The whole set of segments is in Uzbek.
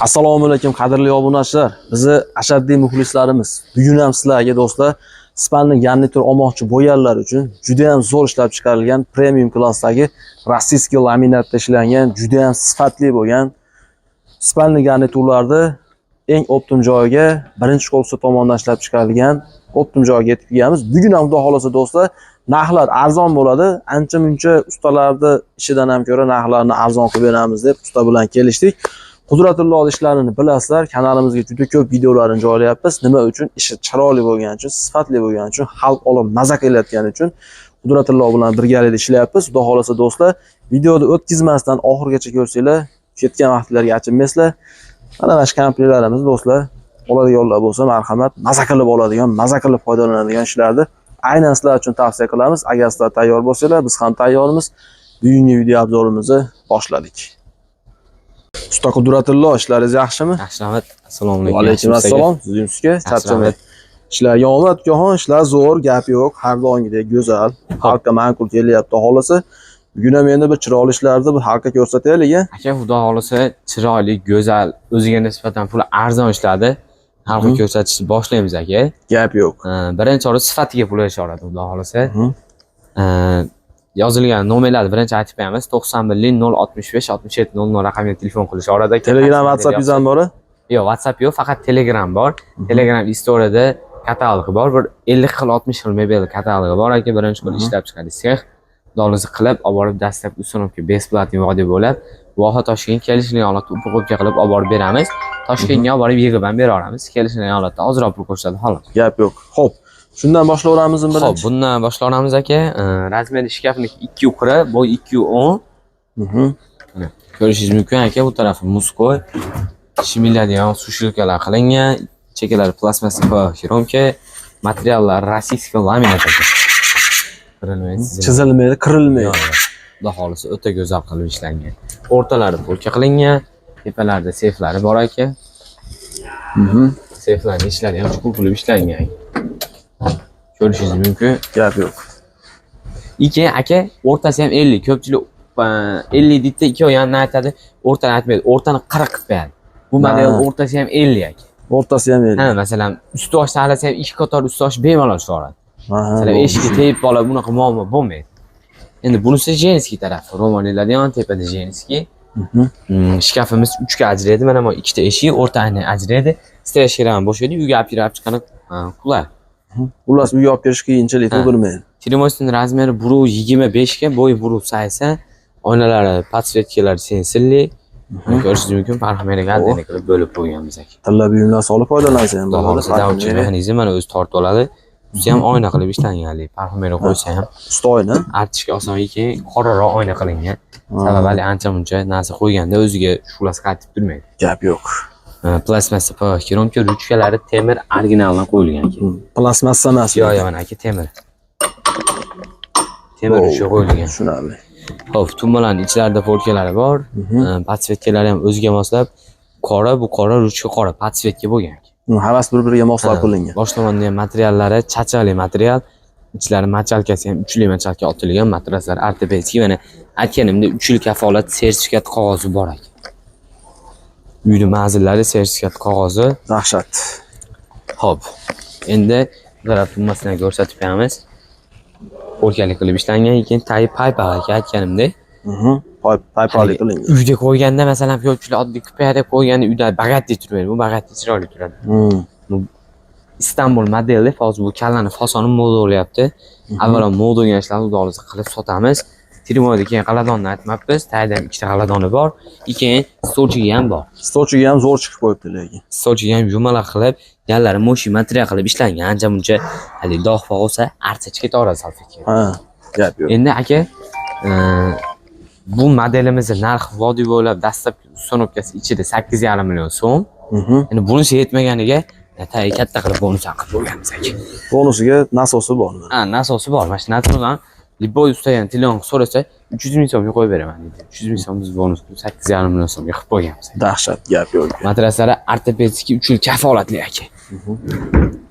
Assalomu alaykum, qadrli obunachilar. Bizni ashaddiy muxlislarimiz. Bugun ham sizlarga, do'stlar, спальный garnitur olmoqchi bo'lganlar uchun juda ham zo'r ishlab chiqarilgan, premium klassdagi, российский laminatda ishlangan, juda ham sifatli bo'lgan спальный garniturlarni eng оптом joyiga, birinchi qo'l usta tomonidan ishlab chiqarilgan оптом joyiga yetib kelganmiz. Bugun ham, xudo xolasa, do'stlar, narxlar arzon bo'ladi. Ancha muncha ustalarni ishidan ham ko'ra narxlarni arzon qilib beramiz deb usta bilan kelishdik. Qudratulloh ishlarini bilasizlar, kanalimizga juda ko'p videolarini joylayapmiz. Nima uchun? Ishi chiroyli bo'lgani uchun, sifatli bo'lgani uchun, xalq olib maza qilayotgani uchun Qudratulloh bilan birgalikda ishlayapmiz. Xudo xolasa, do'stlar, videoni o'tkazmasdan oxirigacha ko'rsanglar, ketgan vaqtlarga achinmaysizlar. Mana shu komplektlarimiz, do'stlar, oladiganlar bo'lsa, marhamat, maza qilib oladigan, maza qilib foydalanadigan ishlarni aynan sizlar uchun tavsiya qilamiz. Agar sizlar tayyor bo'lsanglar, biz ham tayyormiz. Bugungi video обзор imizni boshladik. Usta Qudratullo, ishlaringiz yaxshimi? Yaxshi, rahmat. Assalomu alaykum. Va alaykum assalom. Sizga charchamang. Ishlar omad, ukaxon, ishlar zo'r, gap yo'q. Har doimgidek go'zal. Xalqqa ma'qul kelyapti xolasa. Bugun ham endi bir chiroyli ishlarni bir xalqqa ko'rsataylik, a? Aka, xudo xolasa, chiroyli, go'zal, o'ziga nisbatan puli arzon ishladi. Xalqqa ko'rsatishni boshlaymiz, aka. Gap yo'q. Birinchi o'rin sifatiga pul ishladi, xudo xolasa. Yozilgan nomerlarni birinchi aytib qo'yamiz. 91 065 67 00 raqamga telefon qilish orada. Aka. Telegram, WhatsApp yuz ham bor? Yo'q, WhatsApp yo'q, faqat Telegram bor. Telegram istoriyada katalogi bor. Bir 50 xil, 60 xil mebel katalogi bor, aka. Birinchi qo'l ishlab chiqadi sex. Xudo qilib olib borib, dastlabki установка бесплатный vodiy bo'lib, Voha, Toshkent kelishilgan holatda упаковка qilib olib borib beramiz. Toshkentga olib borib yig'ib ham bera olamiz. Kelishilgan holatda ozroq pul qo'shiladi, xolos. Gap yo'q. Xo'p, shundan boshlayveramizmi Xo'p, birinchi? Bundan boshlayveramiz, aka. Размер shkafniki 2,40, bo'y 2,10. Mana, ko'rishingiz mumkin, aka, bu tarafi мужской. Shimiladigan сушилка lar qilingan, chekkalari plastmassa, хромка, materiallar российский laminat, aka. Qirilmaydi, chizilmaydi. Chizilmaydi, qirilmaydi. Yo'q. Xudo xolisa, o'ta go'zal qilib ishlangan. O'rtalari полка qilingan, tepalarida seyflari bor, aka. Seyflarning ishlari ham chuqur qilib ishlangan. Ko'rishingiz mumkin. Gap yo'q. Keyin, aka, o'rtasi ham 50. Ko'pchilik 50 deydi, ikkovi yanini aytadi, o'rtani aytmaydi. O'rtani 40 qilib qo'yadi. Bu model o'rtasi ham 50, aka. O'rtasi ham 50. Ha, masalan, usti tanlasa ham ikki qator usti bemalol tushaveradi. Masalan, eshikka tegib qolib, bunaqa muammo bo'lmaydi. Endi bunisi женский tarafi. Ro'moliladigan tepada женский. Shkafimiz uchga ajraydi. Mana bu ikkita eshik, o'rtani ajraydi. Стружка lar ham bo'shaydi, uyga olib kirib chiqarib, qulay. Xullas, uyga olib kirish qiyinchilik tug'dirmaydi. Termosning размер i 1,25 ga, bo'yi 1,80. Oynalari, подсветка lari sensorli. Mana, ko'rishingiz mumkin, parfumeriyaga отдельно qilib bo'lib qo'yganmiz, aka. Tilla buyumlar solib foydalansa ham Xudo bo'ladi. xohlasa, davchi Parfumeriya. Mexanizm mana o'zi tortib oladi. Usti ham oyna qilib ishlangan, parfumeriya qo'ysa ham Usti oyna. artishga oson, keyin qoraroq oyna qilingan. Sababi hali ancha muncha narsa qo'yganda o'ziga shu'lasi qaytib turmaydi. Gap yo'q. Plastmassa, хромка, ruchkalari temir, originaldan qo'yilgan, aka. Plastmassa emas. Yo'q, mana, aka, temir. Temir ruchka qo'yilgan. Tushunarli. Xo'p, tumbalarning ichlarida полка lari bor. Подсветка lari ham o'ziga moslab qora, bu qora, ruchka qora, подсветка bo'lgan. Havas bir-biriga moslab qilingan. Bosh tomonda ham materiallari chachali material. Ichlari мочалка si ham uchli мочалка otilgan, matraslar ортопедический. Mana, aytganimdek, 3 yil kafolat sertifikat qog'ozi bor, aka. Uyni manzillari, sertifikat qog'ozi. Dahshat. Xo'p. Endi bu taraf tumbasini ko'rsatib beramiz. Полка li qilib ishlangan, keyin tayi paypaq, aka, aytganimdek. Paypaqli qilingan. Uyda qo'yganda, masalan, ko'pchilik oddiy kupe deb qo'yganda uyda богатый turmaydi. Bu богатый, chiroyli turadi. Istanbul modeli hozir bu kallani fasoni moda bo'lyapti. Avvalo moda bo'lgan ishlarni, xudo xohlasa, qilib sotamiz. Termoyda keyin g'aladonni aytmabmiz. Tagida ham ikkita g'aladoni bor. Keyin stolchiga ham bor. Stolchiga ham zo'r chiqib qo'yibdi lekin. Stolchiga ham yumaloq qilib, yanlari moshi material qilib ishlangan. Ancha muncha haligi dog' bo'lsa, archa ketaveradi salfetga. Ha, gap yo'q. Endi, aka, bu modelimizni narxi vodiy bo'ylab dastlabki установка si ichida 8,5 million so'm. Endi bunisi yetmaganiga tagi katta qilib bonus ham qilib qo'yganmiz, aka. Bonusiga nasosi bor. Ha, nasosi bor. Mana shu nasosdan любой ustadan telefon qilib so'rasa, 300 ming so'mga qo'yib beraman deydi. 300 ming so'm biz bonus 8,5 million so'mga qilib qo'yganmiz. Dahshat, gap yo'q. Matraslari ортопедический, 3 yil kafolatli, aka.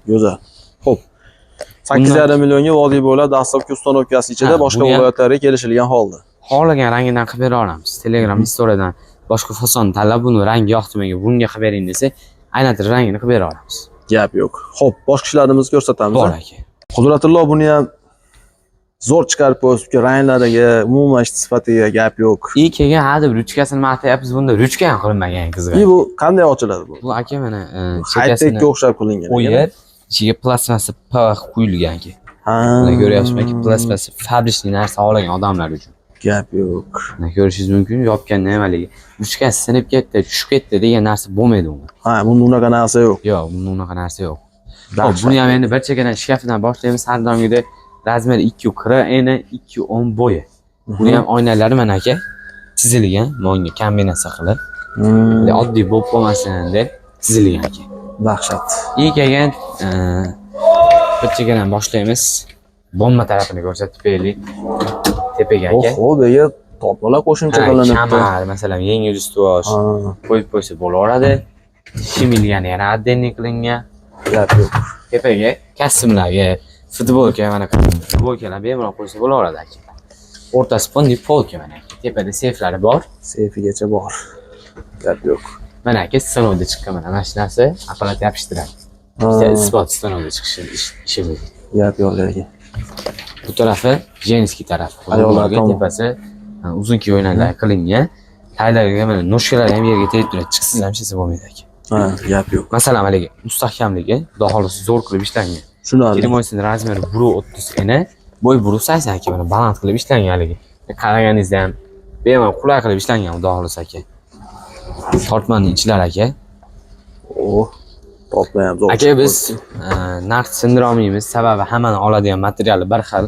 Go'zal. Xo'p. 8,5 millionga vodiy bo'ylab dastlabki установка si ichida, Ha, boshqa buni ham viloyatlarga kelishilgan holda. Xohlagan rangidan qilib bera olamiz. Telegram istoriyadan Boshqa fasonni tanlab, buni rangi yoqdi menga, bunga qilib bering desa, aylantirib rangini qilib bera olamiz. Gap yo'q. Xo'p, boshqa ishlarimizni ko'rsatamiz. Bor aka. Qudratullo buni ham zo'r chiqarib qo'yibdi, ranglariga, umuman ish sifatiga gap yo'q. И keyin ha deb ruchkasini maqtayapmiz, bunda ruchka ham qilinmagan qizig'i. И bu qanday ochiladi bu? Bu aka mana High-techga chekasini o'xshab qilingan. qo'yib, ichiga plastmassa PVC quyilgan aka. Ha. Mana ko'ryapsizmi aka, plastmassa фабричный narsa olgan odamlar uchun. Gap yo'q. Mana ko'rishingiz mumkin, yopganda ham haligi ruchkasi sinib ketdi, tushib ketdi degan narsa bo'lmaydi unda. Ha, bunda unaqa narsa yo'q. Yo'q, bunda unaqa narsa yo'q. Xo'p, buni ham endi bir chekkadan shkafidan boshlaymiz. Har doimgidek размер 2.40 eni, 2.10 bo'yi. Buni ham oynalari mana aka chizilgan, monga kombinatsiya qilib, oddiy bo'lib qolmasin deb chizilgan aka. Dahshat. И keyin bir chekkadan boshlaymiz. Bomba tarafini ko'rsatib beraylik. Tepaga aka. Oho, bu yerga tortmalar qo'shimcha Ha, qilinibdi. Kamar, masalan, yengil ustuvosh qo'yib qo'ysa bo'laveradi. Shimilgani yana отдельный qilingan. Gap yo'q. Tepaga kostyumlarga, futbolka, mana futbolkalar bemalol qo'ysa bo'laveradi aka. O'rtasi полный polka mana aka. Tepada seyflari bor. Seyfigacha bor. Gap yo'q. Mana aka stanokda chiqqan mana shu narsa apparat yopishtiradi. Bitta isbot stanokda chiqishi ishimiz. Gap yo'q lekin. Bu tarafi женский tarafi. Ayollar Ayollarga tomon. tepasi uzun oynaklar qilingan. Taylariga mana ножка lar ham yerga tegib turadi. Chiqsiz ham ishlasa bo'lmaydi aka. Ha, gap yo'q. Masalan, haligi mustahkamligi, xudo xohlasa zo'r qilib ishlangan. Tushunarli. Kirmoysini размер i 1.30 eni, bo'y 1.80 aka, mana baland qilib ishlangan haligi. Qaraganingizda ham bemalol qulay qilib ishlangan, xudo xohlasa aka. Tortmaning ichlari aka. Oh, tortma ham zo'r. Aka biz narx sindira olmaymiz, sababi hammani oladigan materiali bir xil.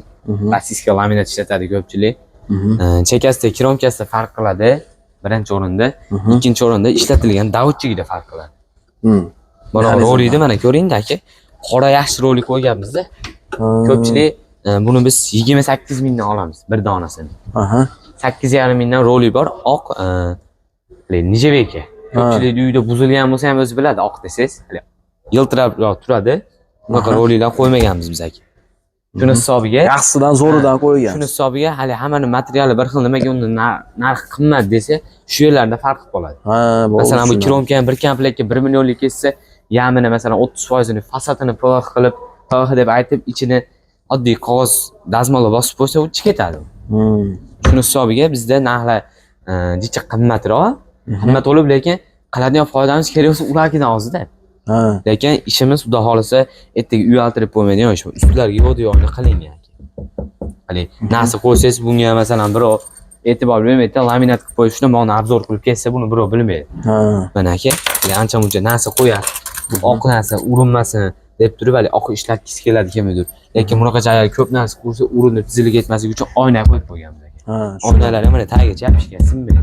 Российский laminat ishlatadi ko'pchilik. Chekasida, кромка sida farq qiladi birinchi o'rinda. Ikkinchi o'rinda ishlatilgan доводчик ida farq qiladi. Mana Mexanizm. Rolikni mana ko'ringda aka. Qora yaxshi rolik qo'yganmiz-da. Ko'pchilik buni biz 28 mingdan olamiz bir donasini. 8,5 mingdan rolik bor, oq, haligi нержавейка. Ko'pchilik uyda buzilgan bo'lsa ham o'zi biladi, oq desangiz, haligi yiltirab turadi. Bunaqa roliklar qo'ymaganmiz biz aka. Shuni hisobiga Yaxshisidan, zo'ridan qo'ygan. Shuni hisobiga hali hammani materiali bir xil, nimaga uni narxi qimmat desa, shu yerlarda farq qilib qoladi. Ha, bo'ldi. Masalan, bu tushunarli. кромка ham bir komplektga 1 millionlik ketsa, yarmini, masalan, 30%ini fasadini PVC qilib, PVC deb aytib, ichini oddiy qog'oz dazmolla bosib qo'ysa, u chiqib ketadi. Shuni hisobiga bizda narxlar jicha qimmatroq, qimmat bo'lib, lekin qiladigan foydamiz kerak bo'lsa ularnikidan ozida. Lekin ishimiz xudo xohlasa ertaga uyaltirib qo'ymaydigan ish. Ustlariga yo'q qilingan. Haligi narsa qo'ysangiz, bunga masalan birov e'tibor bermaydi, laminat qilib qo'yish uchun mana обзор qilib ketsa, buni birov bilmaydi. Mana aka, hali ancha muncha narsa qo'yadi. Bu oq narsa urinmasin deb turib, hali oq ishlatgisi keladi kimnidir. Lekin bunaqa joylar ko'p narsa qo'ysa, urinib tizilib ketmasligi uchun oyna qo'yib qo'yganmiz aka. Tushunarli. Oynalari mana tagigacha yopishgan, sinmaydi.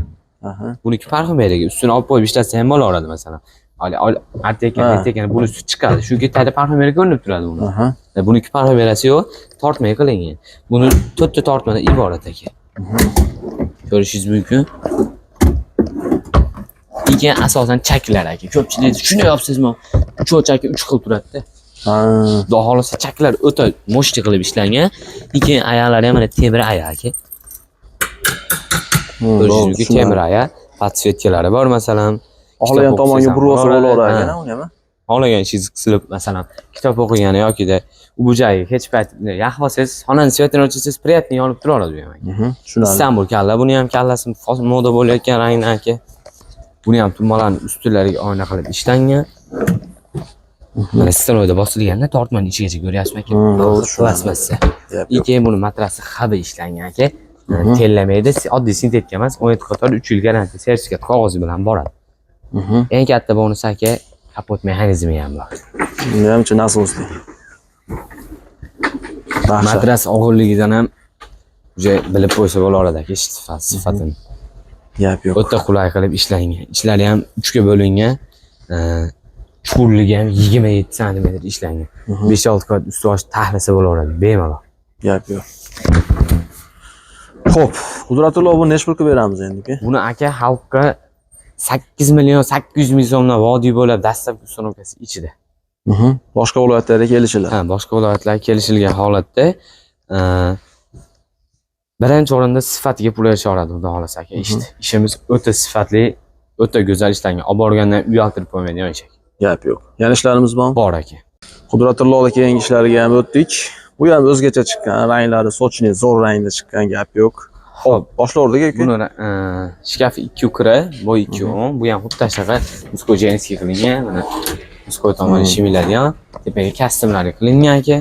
Buniki parfumeriyaga ustini olib qo'yib ishlatsa ham bo'laveradi masalan. Hali artayotgan, aytayotgan buni usti chiqadi. Chunki tagida parfumeriya ko'rinib turadi uni. Buniki parfumeriyasi yo'q, tortmay qilingan. Buni to'rtta tortmadan iborat aka. Ko'rishingiz mumkin. Keyin asosan chaklar aka. Ko'pchilik shuni yopsizmi? Uch chaki uch xil turadi-da. Xudo xohlasa chaklar o'ta мощный qilib ishlangan. Keyin oyoqlari ham mana temir oyoq aka. Ko'rishingiz mumkin, temir oyoq, подсветка lari bor masalan. Xohlagan Kitob tomonga o'qisangiz ham burib olsa bo'laveradi. bo'laveradi Ha. ekan, uni ham. Xohlagan ishingizni qilib, masalan, kitob o'qigani yokida u bu joyga hech payt yaxib olsangiz, xonani свет ini o'chirsangiz, приятный yonib turaveradi bu ham aka. Tushunarli. Istanbul kalla, buni ham kallasi moda bo'layotgan rangdan aka. Buni ham tugmalarni ustilariga oyna qilib ishlangan. Mana stanokda bosilganda tortmani ichigacha ko'ryapsizmi aka? To'g'ri, tushunarli. Plastmassa. Gap yo'q. Keyin buni matrasi xabi ishlangan aka. Terlamaydi, oddiy sintetika emas, 17 qator 3 yil garantiya sertifikat qog'ozi bilan boradi. Eng katta bonusi aka, kapot mexanizmi ham bor. Buni ham насос li. Dahshat. Matras og'irligidan ham уже bilib qo'ysa bo'laveradi aka sifatini. Gap yo'q. O'ta qulay qilib ishlangan. Ichlari ham 3 ga bo'lingan. Chuqurligi ham 27 santimetr ishlangan. 5-6 qavat usti taxlasa bo'laveradi bemalol. Gap yo'q. Xo'p, Qudratullo, buni necha pul qilib beramiz endi? Buni aka xalqqa 8 million 800 ming so'mdan vodiy bo'lib dastlabki установка si ichida. Boshqa viloyatlarga kelishiladi. Ha, boshqa viloyatlarga kelishilgan holatda birinchi o'rinda sifatiga pul berishaveradi, xudo xohlasa aka. Ishimiz o'ta sifatli. O'ta go'zal ishlangan. Olib borgandan uyaltirib qo'ymaydigan eshak. Gap yo'q. Yana ishlarimiz bormi? Bor aka. Qudratullohga keyingi ishlariga ham o'tdik. Bu ham o'zgacha chiqqan, ranglari сочный, zo'r rangda chiqqan, gap yo'q. Xo'p, Boshlardik aka. buni shkafi 2 kira, bo'yi 2 o'n. Bu ham xuddi shunaqa мужской женский qilingan. Mana мужской tomoni shimiladigan, tepaga kostyumlari qilingan aka.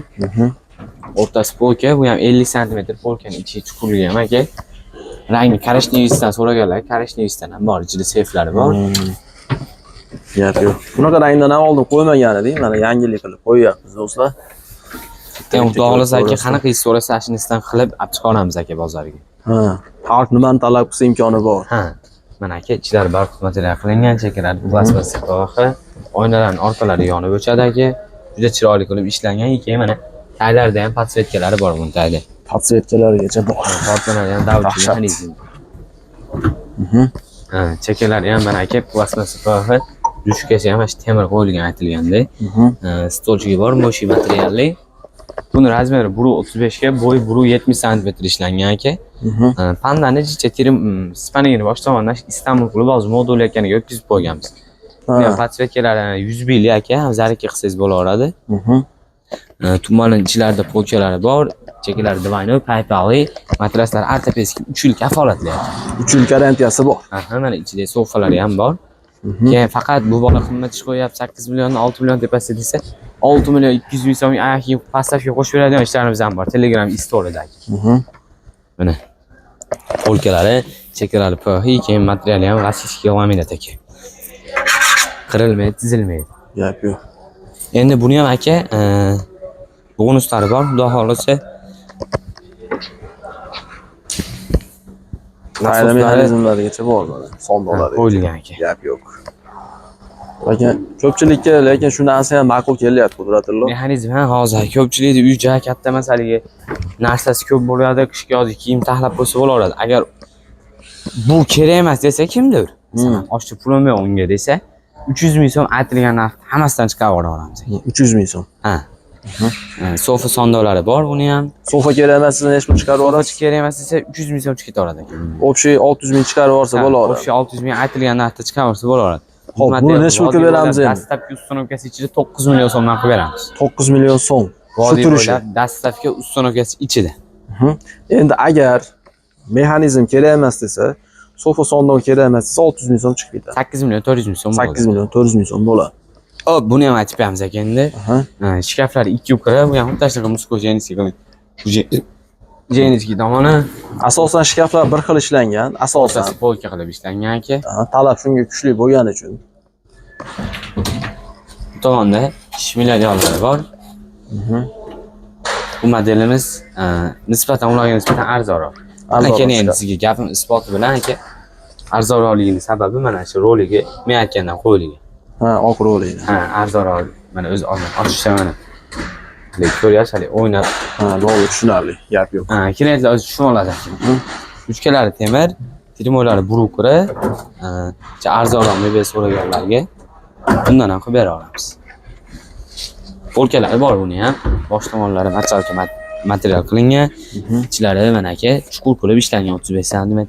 O'rtasi полка, bu ham 50 sm полка ni ichiga chuqurligi aka. Rangi коричневый sidan so'raganlar, коричневый sidan ham bor, ichida seyflari bor. Gap yo'q. Bunaqa rangdan ham oldin qo'ymagan edik. Mana yangilik qilib qo'yyapmiz do'stlar. Bitta xudo xohlasa aka, qanaqa his so'rasa, shunisidan qilib olib chiqaramiz aka bozorga. Ha, xalq nimani talab qilsa imkoni bor. Ha. Mana aka, ichlari barqut material qilingan, chekkalari plastmassa tovaxi, oynalarning orqalari yonib o'chadi aka. Juda chiroyli qilib ishlangan. Keyin mana taglarida ham подсветка lari bor buni tagida. Подсветка largacha bor. Tortlanadi ham davlat Dahshat. mexanizm. Ha, chekkalari ham mana aka plastmassa tovaxi, dushkasi ham mana shu temir qo'yilgan aytilganda. Стульчик i bor, мощный materialli. Buni размер i 1.35 ga, bo'yi 1.70 sm ishlangan aka. Pandani jicha terim spanigini bosh tomonidan Istanbul qilib hozir modul ekaniga o'tkazib qo'yganmiz. Bu ham подсветка lari 100 mili aka, ham зарядка qilsangiz bo'laveradi. Tumanning ichlarida полка lari bor, chekkalari двойной, paypaqli, matraslar ortopedический 3 yil kafolatli aka. 3 yil garantiyasi bor. Aha, mana ichida sofalari ham bor. Keyin faqat bu bola qimmat ish qo'yyapti, 8 million, 6 million tepasida desa, 6 million 200 ming so'm oyoq kiyim поставка qo'shib beradigan ishlarimiz ham bor Telegram story'dagi. Mana полка lari, chekkalari PH, keyin materiali ham российский laminat aka. Qirilmaydi, tizilmaydi. Gap yo'q. Endi buni ham aka, bonuslari bor, xudo xohlasa. Tayla Nasoslari mexanizmlarigacha bor mana. Sondoqlar. Qo'yilgan aka. Gap yo'q. Lekin ko'pchilikka lekin shu narsa ham ma'qul kelyapti, Qudratullo. Mexanizm ha, hozir ko'pchilikda uy joyi katta emas, haligi narsasi ko'p bo'ladi, qishga yozi kiyim taxlab qo'ysa bo'laveradi. Agar bu kerak emas desa kimdir, masalan, oshcha pulim yo'q unga desa, 300 ming so'm aytilgan narx hammasidan chiqarib yuboramiz. 300 ming so'm. Ha. Sofa sondoqlari bor buni ham. Sofa kerak emas, siz necha pul chiqarib Sofa yuborasiz? kerak emas desa 300 ming so'm chiqib ketaveradi aka. Общий 600 ming chiqarib yuborsa bo'laveradi. Общий 600 ming aytilgan narxda chiqarib yuborsa bo'laveradi. Xo'p, buni necha pulga beramiz endi? Dastlabki установка si ichida 9 million so'mdan qilib beramiz. 9 million so'm. Shu Vodiy turishi. bo'ylab dastlabki установка si ichida. Endi agar mexanizm kerak emas desa, sofa sondoq kerak emas desa 600 ming so'm chiqib ketadi. 8 million 400 ming so'm bo'ladi. 8 million 400 ming so'm bo'ladi. Hop, buni ham aytib beramiz aka endi. Aha. Shkaflari 2 kira, bu ham xuddi shunaqa мужской женский qilib. Bu женский tomoni Asosan shkaflar bir xil ishlangan, asosan. o'rtasi полка qilib ishlangan aka. Aha, talab shunga kuchli bo'lgani uchun. Bu tomonda shmiladiganlari bor. Bu modelimiz nisbatan ularga nisbatan arzonroq. Arzonroq Aka, endi chiqadi. sizga gapim isboti bilan aka, arzonroqligini sababi mana shu roligi men aytgandan qo'yilgan. Ha, oq rolikni. Ha, arzonroq mana o'zi olmay ochishda mana. Haligi ko'ryapsiz, haligi o'ynab. Ha, bo'ldi, tushunarli. Gap yo'q. Ha, klientlar o'zi tushunib oladi. Ruchkalari temir, termolari burukura, arzonroq mebel so'raganlarga bundan ham qilib bera olamiz. Полка lari bor buni ham. Bosh tomonlari мочалка material qilingan. Ichlari mana aka chuqur qilib ishlangan 35 sm.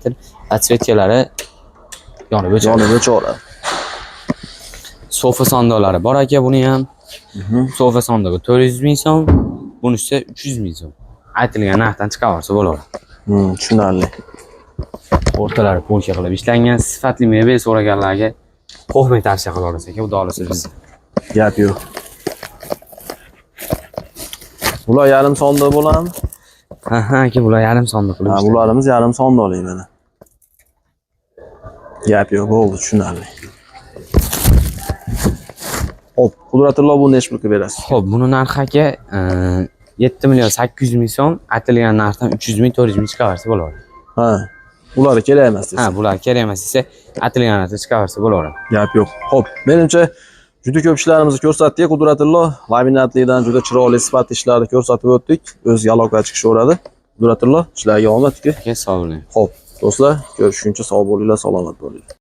Подсветка lari yonib o'chadi. Yonib o'chaveradi. Sofa sondoqlari bor aka buni ham. Sofa sondig'i 400 ming so'm, bunisi 300 ming so'm. Aytilgan narxdan chiqaversa bo'laveradi. Tushunarli. O'rtalari полка qilib ishlangan, sifatli mebel so'raganlarga qo'rqmay tavsiya qila olasiz aka, xudo xohlasa biz. Gap yo'q. Bular yarim sonda bo'ladimi? Ha, ha aka, bular yarim sonda qilib Ha, ishlangan. bularimiz yarim sonda mana. Gap yo'q, bo'ldi, tushunarli. Xo'p, Qudratullo, buni necha pulga berasiz? Xo'p, buni narxi aka 7 million 800 ming so'm, aytilgan narxdan 300 ming, 400 ming chiqaversa bo'laveradi. Ha. Ular kerak emas Ha, desa. bular kerak emas desa, aytilgan narxdan chiqaversa bo'laveradi. Gap yo'q. Xo'p, menimcha juda ko'p ishlarimizni ko'rsatdik Qudratullo. Laminatlikdan juda chiroyli sifatli ishlarni ko'rsatib o'tdik. O'ziga aloqa chiqishaveradi. Qudratullo, ishlarga omad, uka. Aka, sog' bo'ling. Xo'p, do'stlar, ko'rishguncha sog' bo'linglar, salomat bo'linglar.